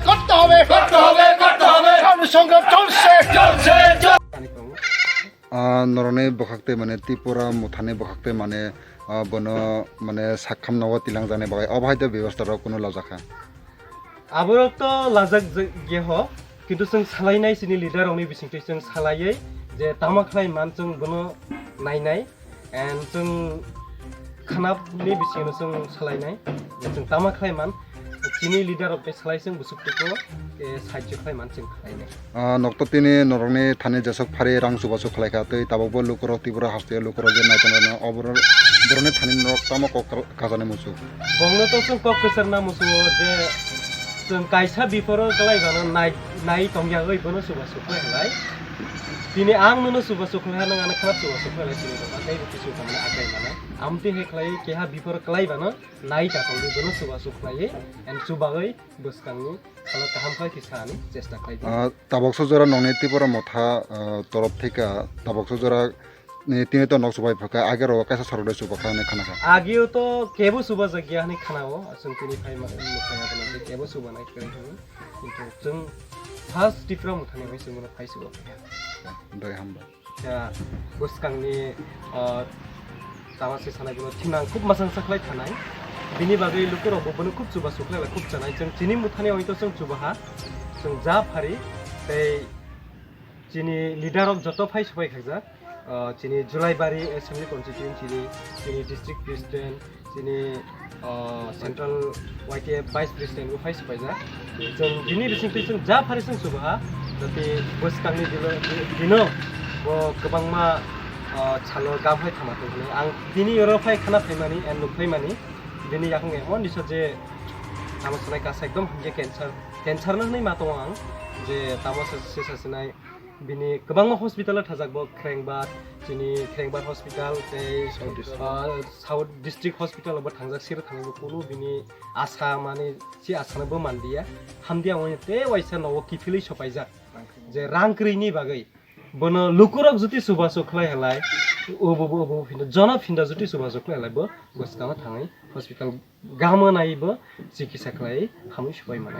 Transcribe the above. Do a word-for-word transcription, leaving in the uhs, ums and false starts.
করতে হবে, করতে হবে, করতে হবে। সংগ্রাম চলছে, চলছে, চলছে। Ah, norokni bwkhak tei mane Tripura mothani bwkhak tei mane, ah, bono mane sak khamna o tilang jani bagwi obo hai de bebostha rok kuno lajak kha. Aborok to lajak je-, ge ho, kintu chwng salainai chini leader rokni bisingtwi chwng salaiwi je tama khlai man chwng bono nainai, and chwng khanapni bisingno chwng salainai je chwng tama khlai man chini leader rok bai salai chwng busuk tuku, eh, sahajyo khlai man chwng khlainai. Ah, nokto tini norokni thani jesok phari rang chubachu khlai kha, tei tabukbo lukurok Tripura hasteo lukurok je naitongrokno oborok borokni thani norok tamo kok kal-, kajani muchuk. Bongno to chwng kok kwchar na muchungo je chwng kaisa biphoro kwlai bano nai, nai tongya oi bono chubachu khlai halai. Tini ang nono chubachu khlai ha, nang ano kharap chubachu khlai lai chini baba tei bo kisu kamani akai mana. Amtwi hai khlai keha biphoro kwlai bano nai ta tongdi bono chubachu khlaiwi and chubagwi bwskangni salo kaham khlai kisa ani chesta khlai di. Ah, tabukso jora nongni Tripura motha, ah, torop thika tabukso jora ni tini to nok chubai phaka, agero kaisa sorok de chubakha hinwi khana kha. Ageo to kebo chubajak ya hinwi khana o, chwng tini phai ma, nukhai abono je kebo chubanai kwrwi hinwi. Kintu chwng first Tripura mothani hinwi chwng bono phai chubakha. Doi hamba. Ya, bwskangni, ah, tama se sanai bono thinang khub masang sa khlai thanai. Bini bagwi lukurokbo bono khub chubachu khlai, khub chanai. Chwng chini mothani oito chwng chubaha, chwng ja phari, tei chini leader rok joto phai supai khaijak. Ah, chini Julaibari Assembly Constituency ni chini district president, chini, ah, central Y T F vice president bo phai supaijak. Chwng bini bisingtwi chwng ja phari chwng chubaha, jati bwskangni dino, dino bo kwbangma, ah, salo gam hai thama tong hwnwi. Ang tini oro phai khana phaimani and nuk phaimani, bini yakung emon nisa je tamo sanai kasa ekdom hamya cancer, cancer no hwnwi ma tongo ang, je tamo se, se sasinai bini kwbangma hospital o thajak bo, Khrengbar, chini Khrengbar hospital tei, ah, South District hospital o bo thangjak, siro thangwi bo kunu bini asa mani si asa no bo manliya, hamdiya wngya tei waisa nogo kiphilwi sopaijak je rang kwrwini bagwi. Bono lukurok juti chubachu khlai halai, obo bo, obo bo phinda, jono phinda juti chubachu khlai halai bo bwskango thangwi hospital gamo nai bo chikitsa khlai hamwi supai manai.